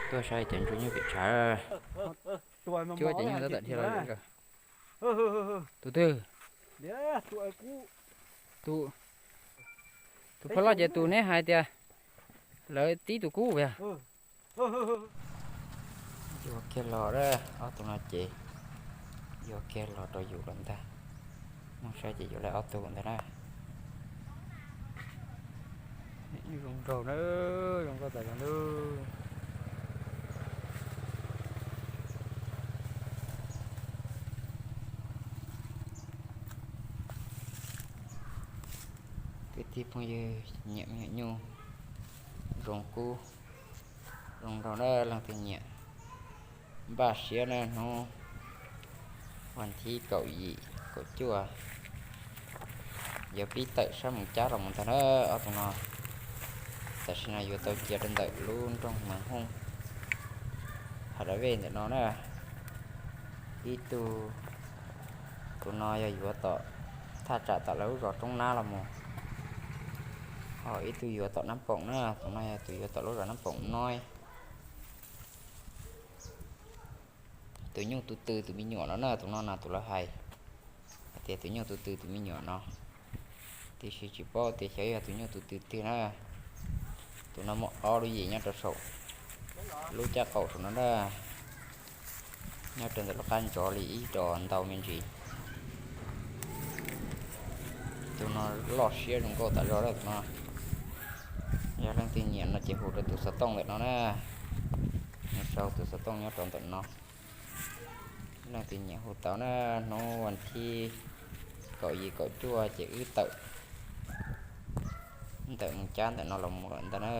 Tuaj saib cov ntsuag nyuj pem tshav. Cuab cov nyuj tab tom dhia los. Tus twg? Tus, tus poj loj ces tus neb hais tias lawv tib tus kub yog. Yuav kiag los, ob tug no ces yuav kiag los rau yus lawm ntag. Mus saib ces yuav lawv ob tug ntag na. Zoo nraug na, zoo nkauj tas zog na. Kwv tij phooj ywg nyiam me nyuam nyuj zoo kub, zoo nraug na, leej twg nyiam npaj siab na, hnub vas thib kaum yim kaum cuaj yuav pib tawm sab Moos Cab los mus ntag na. Ob tug no tam sim no yuav tau cia rau ntawm lub nroog Mas Hooj Hav Dab Vej ntawm no na. Ib tug, tus no yog yuav tom thaj tsam tom lawv lub zos Roob Nab los mus, ho ib tug yuav tom Nab Poom na. Tus no yog tus yuav tom lub zos Nab Poom no. Tus nyuj tus tw tus me nyuam no na, tus no na tus lawv hais hais tias tus nyuj tus tw tus me nyuam no, tiam sis tsis paub tias xyov yog tus nyuj tus tw twg na. Tus no muaj ob lub yim nyob rau saum lub caj qaum saum no na, nyob rau ntawm lub qab ntsov li ib dos ntau me ntsis. Tus no loj siab zoo nkauj tas zog lawm tus no. Yog leej twg nyiam no ces hu rau tus xov tooj ntawm no na. Nws sau tus xov tooj nyob rau ntawm no. Leej twg nyiam hu tau na, hnub vas thib kaum yim kaum cuaj ces wb tawm ntawm Moos Cab ntawm no los mus lawm ntag na.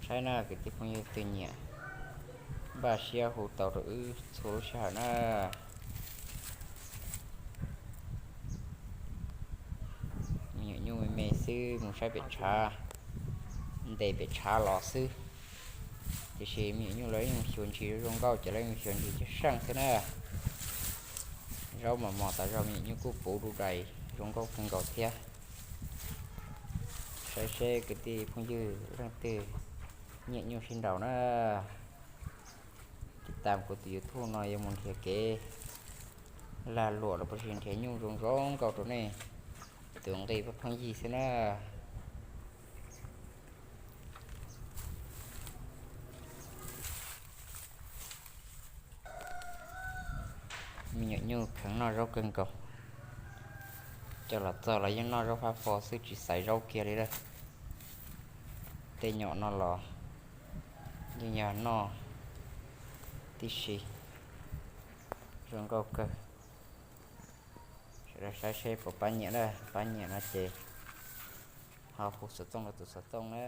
Saib na kwv tij phooj ywg twg nyiam, npaj siab hu tau rau wb txhua lub sij hawm na. Me nyuam nyuj me me xwb, mus saib pem tshav, ntes pem tshav los xwb. Tiam sis me nyuam nyuj lawv yeej xyuas ntsis zoo nkauj ces lawv yeej xyuas ntsis cog seej xwb na. Zaub mos mos tas zog, me nyuam nyuj kuj puv du dais zoo nkauj kawg nkaus thiab. Saib seb kwv tij phooj ywg leej twg nyiam nyuj sib nraus na, tiv tam kuv tus YouTube no yuav mus nrhiav kev lag luam los puas sis nrhiav nyuj zoo zoo nkauj rau nej tus nqi pheej yig xwb na. Me nyuam nyuj kheev noj zaub kawg nkaus, coj los txog los yeej noj zaub fab fo xwb tsis xaiv zaub kiag li lawm. Tej nyom no los yeej yog noj tib si, zoo nkauj kawg. Sawv daws saib seb puas pab nyiam na, pab nyiam no ces ho hu xov tooj rau tus xov tooj na.